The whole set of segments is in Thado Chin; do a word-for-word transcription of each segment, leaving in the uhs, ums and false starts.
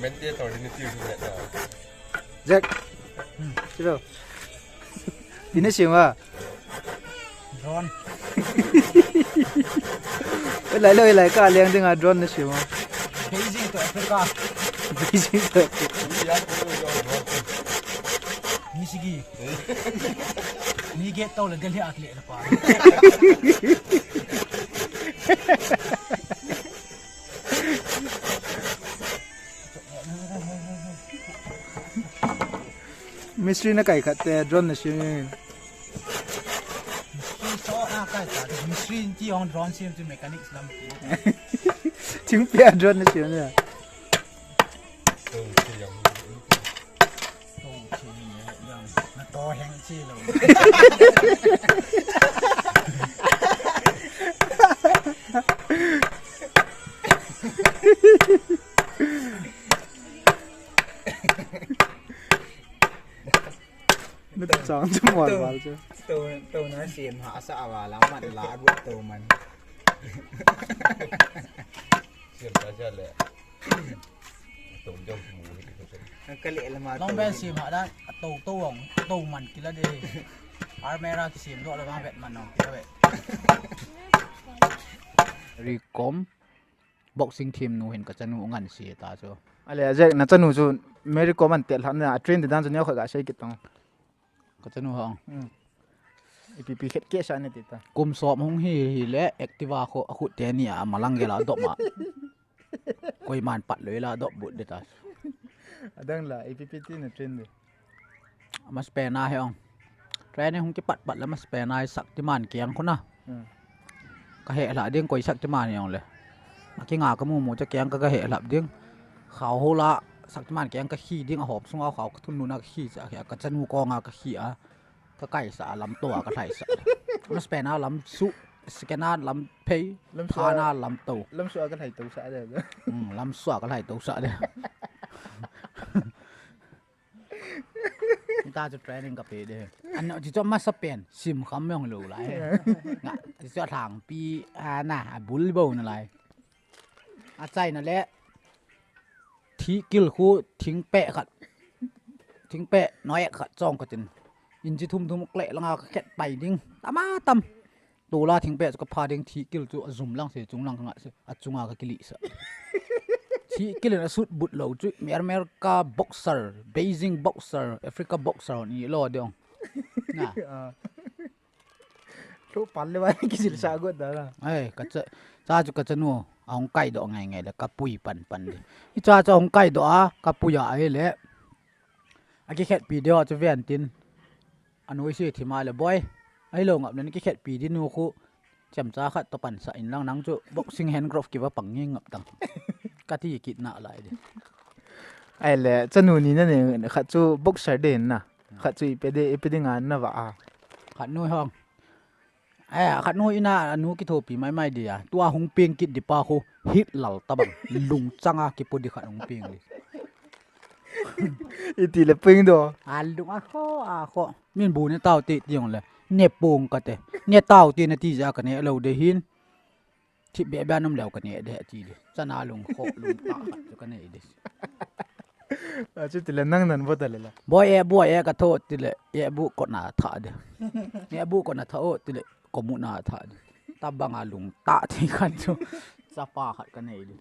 Mente tor din ti u na. Jack. Silo. Ina siwa. Drone. Lai lo lai ka leng ding a drone na siwa. Beijing to Africa. Beijing to Africa. Ni sigi. Ni get to le Delhi akle le pa. Mistri na kai khat te drone na siam. Mistri so na kai ta. Mistri ti ong drone siam tu mechanics lam. Thingpia drone na siam ya. Tong thing yang. Tong thing yang. Na to heng chi lo. Nut chang chu mol wal chu. To, to na siam ha sa a wala man la gu to man. Siam ta ja le. To jong mu. Ka le la ma. Long ben siam ha da to to ong to man kila de. Armera ki siam do la ma bet man ong kila be. Rikom. Boxing team nu hin ka chanu ngan si ta chu. Ale, Jack, na chanu chu Mary Kom an tel hak na, a train te dan chu neo kha ga sei kit tong. Ka chanu hong. Hmm. Ipi pi khet ke sa ne ti ta. Kum som hung hi hi le Activa kho a khut te ni a malang gela dop ma. Koiman pat loi la dop but de ta. Adang la, ipi pi ti na train de. Ama spena he ong. Training hung kipat pat le ama spena hi Shaktiman kiang khuna. Hmm. Ka he hla ding koi Shaktiman he ong le. Aki nga ka mu mu cha kiang ka ka he hla ding. Khau ho la Shaktiman kiang ka khi ding a hop sunga khau ka thun nu na ka khi cha ka chanu ko nga ka khi a. Ka kai sa lam to a ka hlai sa. Ama spena lam su, skena lam phei, lam su a, thana lam to. Lam su a ka hlai to sa de. Hmm, lam su a ka hlai to sa de. Ta chu training ka pe de. An chi chu masa pen sim kham yong lo lai. Nga chi chu thang pi a na a bul bo na lai. A chai na le thi kil khu thing pe khat. Thing pe noi khat chong ka tin. In chi thum thum kle langa ka khet pai ding. Tama tam. Tola thing pe chu ka pha ding thi kil chu a zum lang se chung lang ka nga se a chunga ka kili sa. Thi kil in a sut but lo chu mi America boxer, Beijing boxer, Africa boxer ni lo dong. Na. Ah. Lo pal le wa ki sil sa got da la. Ai ka cha cha chu ka chanu a hung kai do ngai ngai le ka pui pan pan de. I cha cha hung kai do a ka pui a ai le. A ki khet pi de chu ven tin. Anoi si thima le boy. Ai lo ngap le ki khet pi di nu khu. Chemcha khat to pan sa in lang nang chu boxing hand glove kiva pang nge ngap tang. Ka ti kit na lai de. Ai le chanu ni na ne khat chu boxer de na. Khat chu ipi de ipi de nga na va a. Khat nu hong. Ai khat nu ina anu ki thopi mai mai dia. Tua hung ping kit di pa khu hit lal ta bang. Lung changa ki pu di khat hung ping di. Iti le ping do. A lung a kho a kho. Min bu ne tau ti ti jong le. Ne pung ka te. Ne tau ti na ti ja ka ne lo de hin. Thi be be num leo ka ne de ti de. Chana lung kho lung ta ka chu ka ne de. A chu ti le nang nan bo ta le la. Boy e boy e ka tho ti le. E bu ko na tha de. E bu ko na tha o ti le. Ko mu na tha de. Ta bang a lung ta ti khan chu. Chapa khat ka ne de.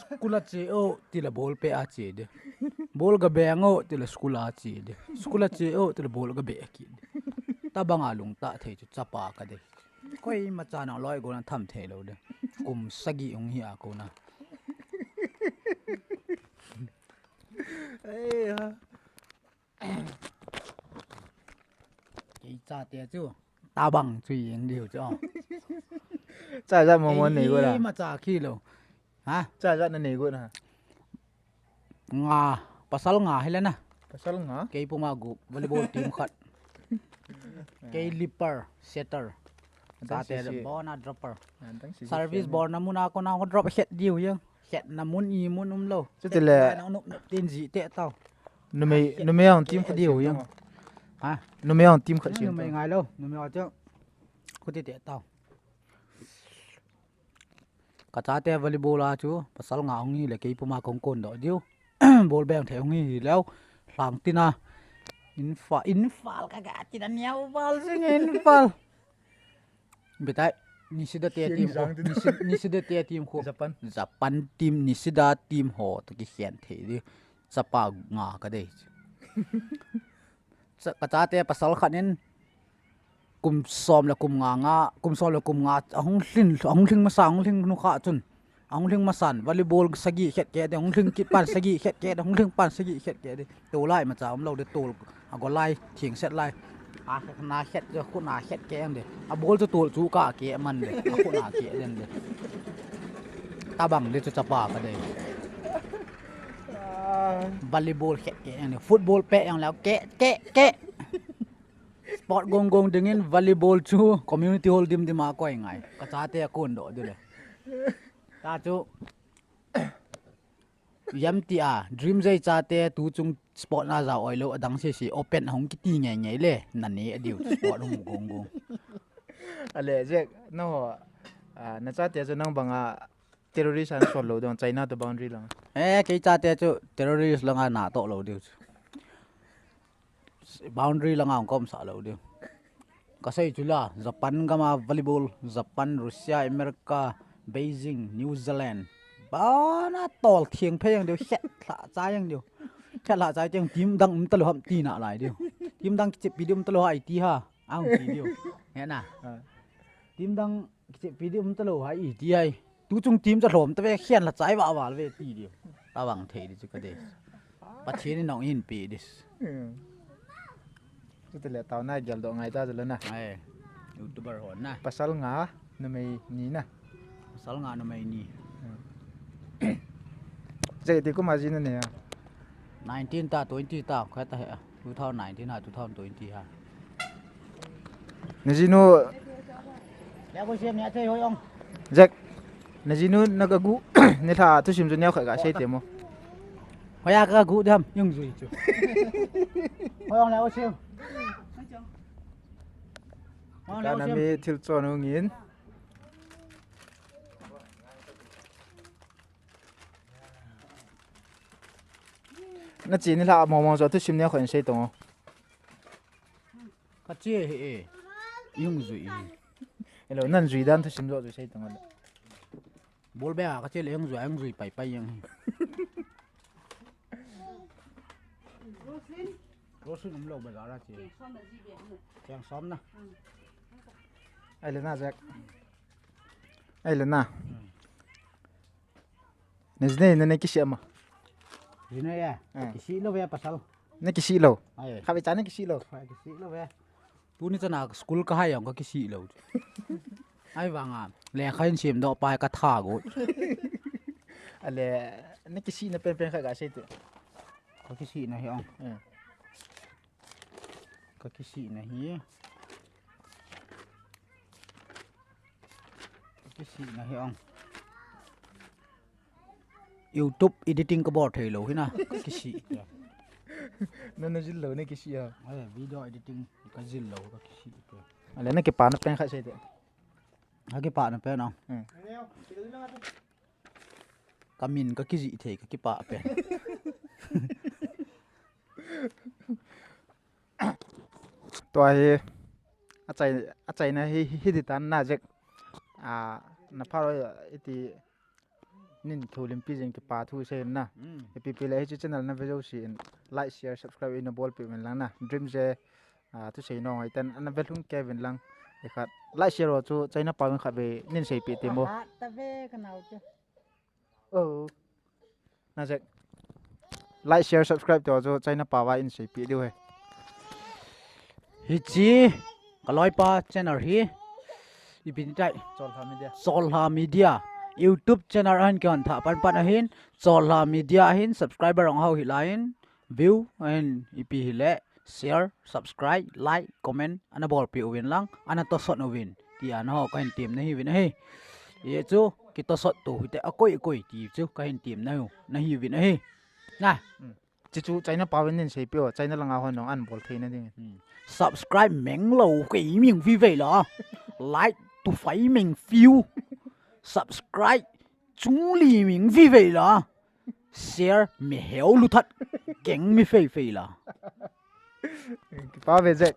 School a che o, tile ball pe a che de. Ball ga beng o, tile school a che de. School a che o, tile ball ga be a kit de. Ta bang a lung ta thei chu chapa ka de. Koi ma cha na loi go na tham thei lo de. Kum sagi ung hi a ko na. Ei ha. Kei cha te chu. Tabang chu yeng diu chu. Cha ja mo mo nei go la. Kei ma cha khi lo. Ha? Cha ja na nei go na. Nga, pasal nga hi le na. Pasal nga? Kei puma gu volleyball team khat. Kei leaper, setter. Sa te bona dropper. Service bona muna ko na ko drop het diu yeng. Khetna mun i mun um lo. Chutile. Nang nup nup tin ji te tau. Numei, numei ang team khat diu yang. Ha? Numei ang team khat siam. Numei ngai lo, numei ang chu. Khuti te tau. Kachate volleyball a chu pasal nga hung hile kei puma kahung kondoh diu. Ball beng thei hung hi leu. Lhangtin a. Imphal, Imphal ka ga tina neo bal sing Imphal. Betai, Nishida te team ho. Nishida te team ho. Japan. Japan team, Nishida team ho to kikhen thei di. Chapa nga ka dei. Kachate pasal khat in kum som le kum nga nga, kum som le kum nga ahung lhing, ahung lhing masa, ahung lhing nukha chun. Ahung lhing masan, volleyball sagi khet ke de, ahung lhing kit pan sagi khet ke de, ahung lhing pan sagi khet ke de. Tolai macha umlou de tol, agolai, thing set lai. A khet na khet, khut na khet ke de. A ball chu tol chu ka ke man de, a khut na ke den de. Tabang de chu chapa ka de. Volleyball khet ke de, football pe yang leu ke, ke, ke. Sport gong gong dingin volleyball chu community hall dim dim a koi ngai. Kachate a kondoh diu le. Ta chu, yam ti a, Dream Jay chate tu chung sport na ja oi lou adang sisi open hung kiti ngei ngei le. Nani a diu sport hung gong gong. Ale, Jack, no, ah, na chate chu nang banga terrorist an sol lou dong, China to boundary lang. Eh, kei chate chu terrorist langa na to lou diu chu. Boundary langa hung kom sa lou diu. Ka sei chu la, Japan gama volleyball, Japan, Russia, America, Beijing, New Zealand. Bana tol thiang phe yang diu, khet la cha yang diu. Khet la cha yang team dang um ta lou ham ti na lai diu. Team dang kichepi diu um ta lou ha i ti ha. Ang ti diu. He na. Ah. Team dang kichepi di um ta lou hai i ti ai. Tu chung team cha lhom ta ve khian la chai va val ve ti di. Ta vang thei di chu ka de. Pathian in nong in pi dis. Hmm. Chu te le tau na gel do ngai ta chu le na. Ai. YouTuber hon na. Pasal nga numei ni na. Pasal nga numei ni. Hmm. Jai ti kuma ji na ne ya. Nineteen ta, twenty ta, kha ta he. Two thousand nineteen ha, two thousand twenty ha. Na jinu. Ya ko siam ya thei hoi ong. Jack. Na jinu na ka gu. Ni tha tu sim chu neo kha ka sei te mo. Hoi ya ka gu dam, yung zui chu. Hoi ong la ko siam. Hoi ong la ko siam. Ka na mi thil chon u ngin. Na chi ni la mo mo zo tu sim neo kha in sei tong o. Ka che he e. Yung zui. Hello, nan zui dan thu sim zo zui sei tang le. Bol be a ka che le yung zui, yung zui pai pai yang. Rosin um lo ba za ra che. Chang som na. Ai le na Jack. Ai le na. Hmm. Na jine na ne kisi ama. Jine ya. Eh. Kisi lo ya pasal. Na kisi lo. Ai. Khabe cha na kisi lo. Khabe kisi lo ya. Tuni chana school ka hai ang ka kisi lo. Ai vanga. Le khain sim do pai ka tha go. Ale na kisi na pen pen kha ga sei tu. Ka kisi na hi ang. Eh. Ka kisi na hi. Ka kisi na hi ang. YouTube editing ka bol thei lo hi na. Ka kisi. Na na jil lo na kisi ya. Ai, video editing ka jil lo ka kisi. Ale na kipa na pen kha sei tu. Ha kipa na pen ang. Hmm. Ka min ka kiji thei ka kipa pen. Tua hi, a chai, a chaina hi, hi, hi di tan na Jack. A, na pharo iti nin thu limpi jing kipa thu sei na. Mm. Ipi pi le hi chu channel na ve jo si in like, share, subscribe in na bol pi min lang na. Dream je, a, thu sei no ngai tan, ana ve lhung ke vin lang. I khat, like, share o chu chaina pa vin khat ve nin sei pi ti mo. Aha, ta ve ka nau chu. Oh. Na Jack. Like, share, subscribe to chu chaina pa va in sei pi diu he. Hichi, ka loi pa channel hi. Ipi ni tai. Cholha Media. Cholha Media. YouTube channel ahin kihon tha pan pan ahin. Cholha Media ahin subscriber ong hau hi lain. View ahin ipi hi le. Share, subscribe, like, comment, ana bol pi uvin lang, ana tosot uvin. Ti ana ho ka hin tim na hi vin ahi. Ye chu, ki tosot tu hite a koi koi ti chu ka hin tim na hu, na hi vin ahi. Na. Hmm. Chi chu chaina pa vin nin sei pi o, chaina langa hon nong an bol thei na ding. Hmm. Subscribe meng lo kei ming vi vei la. Like tu fai meng fiu. Subscribe Chungli ming vivei la. Share mi heu lu that. Keng mi fei fei la. Kipa ve Jack.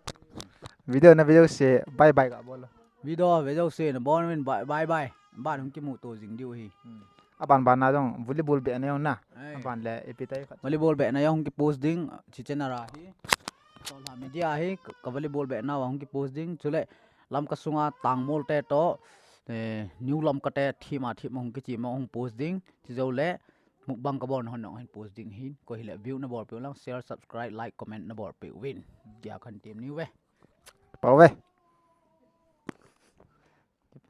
Video na video se bye bye ka bol. Video ve jouse nabon uvin bye bye. Ban hung kimuto jing diu hi. Hmm. Aban ban na jong volleyball beh na jong na. Ai. Aban le ipi tai khat. Volleyball beh na jong hung kipost ding, chi channel a hi. Cholha Media hi ka, ka volleyball beh na hung kipost ding. Chule Lamka sunga tangmol te to, eh, New Lamka te thima thima hung kichi ma hung post ding. Chi jou le mukbang ka bol na hon jong hin post ding hin. Koi hile view nabol peh u lang, share, subscribe, like, comment nabol peh uvin. Tia kahin tem niu ve. Pau ve.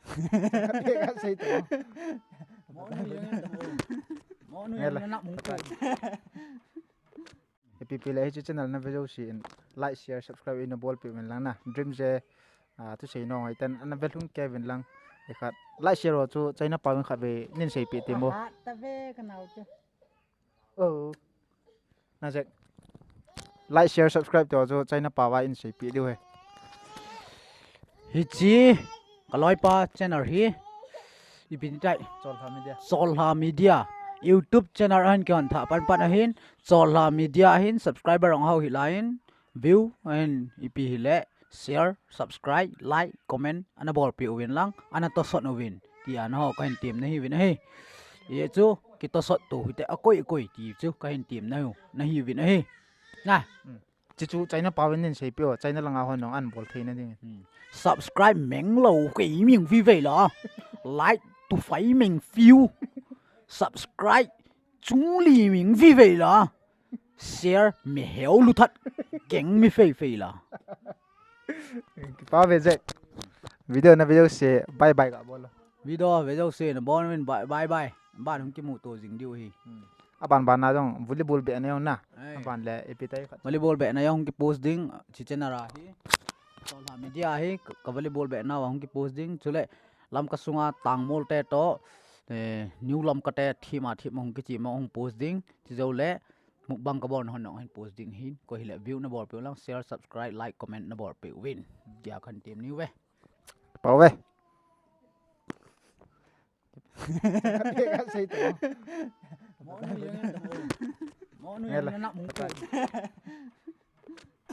Ka sei to. Mo nu yang to. Mo nu yang na mu ko. Ipi pi le hiche channel na ve jouse in like, share, subscribe in nabol peh uvin lang na. Dream je, ah, thusei nong ai tan ana ve lhung kei uvin lang. Ikhat like, share ho chu China pau in khat ve nin sei peh te mo. Ha, ta ve ka nau chu. Oh. Na Jack. Like, share, subscribe to chu China pau va in sei peh diu he. Hiche ka loipa channel hi. Ipi ni tai. Cholha Media. Cholha Media. YouTube channel ahin kihon tha pan pan ahin. Cholha Media ahin subscriber ong hau hi lai in. View ahin ipi hile. Share, subscribe, like, comment, ana bol peh uvin lang, ana tosot uvin. Tia na ho kahin tem nahi uvin ahi. Ye chu, kitosot to hite akoi akoi ti chu kahin tem nahi, nahi uvin ahi. Na. Hmm. Chi chu China pau in nin sei peh o, China langa hon jong ana bol thei na ding. Hmm. Subscribe meng lou kei ming vivei la. Like to fai meng view. Subscribe chungli ming vivei la. Share mi heu lu that. Keng mi fei fei la. Kipa ve Jack. Video na video se bye bye ka bol. Video ve jouse nabon uvin bye bye. Ban hung kimuto jing diu hi. Hmm. Aban ban na jong volleyball beh na jong na. Ai. Aban le ipi tai khat. Volleyball beh na jong hung kipost ding, chi channel a hi. Cholha Media hi ka, ka volleyball beh na hung kipost ding. Chule Lamka sunga tangmol te to, eh, New Lamka te thima thima hung kichi ma hung post ding. Chi jou le mukbang ka bol na hon jong hin post ding hin. Koi hile view nabol peh u lang, share, subscribe, like, comment nabol peh uvin. Tia kahin tem niu ve. Pau ve. Ka sei to. Mo nu yang to. Mo nu yang na mu ko.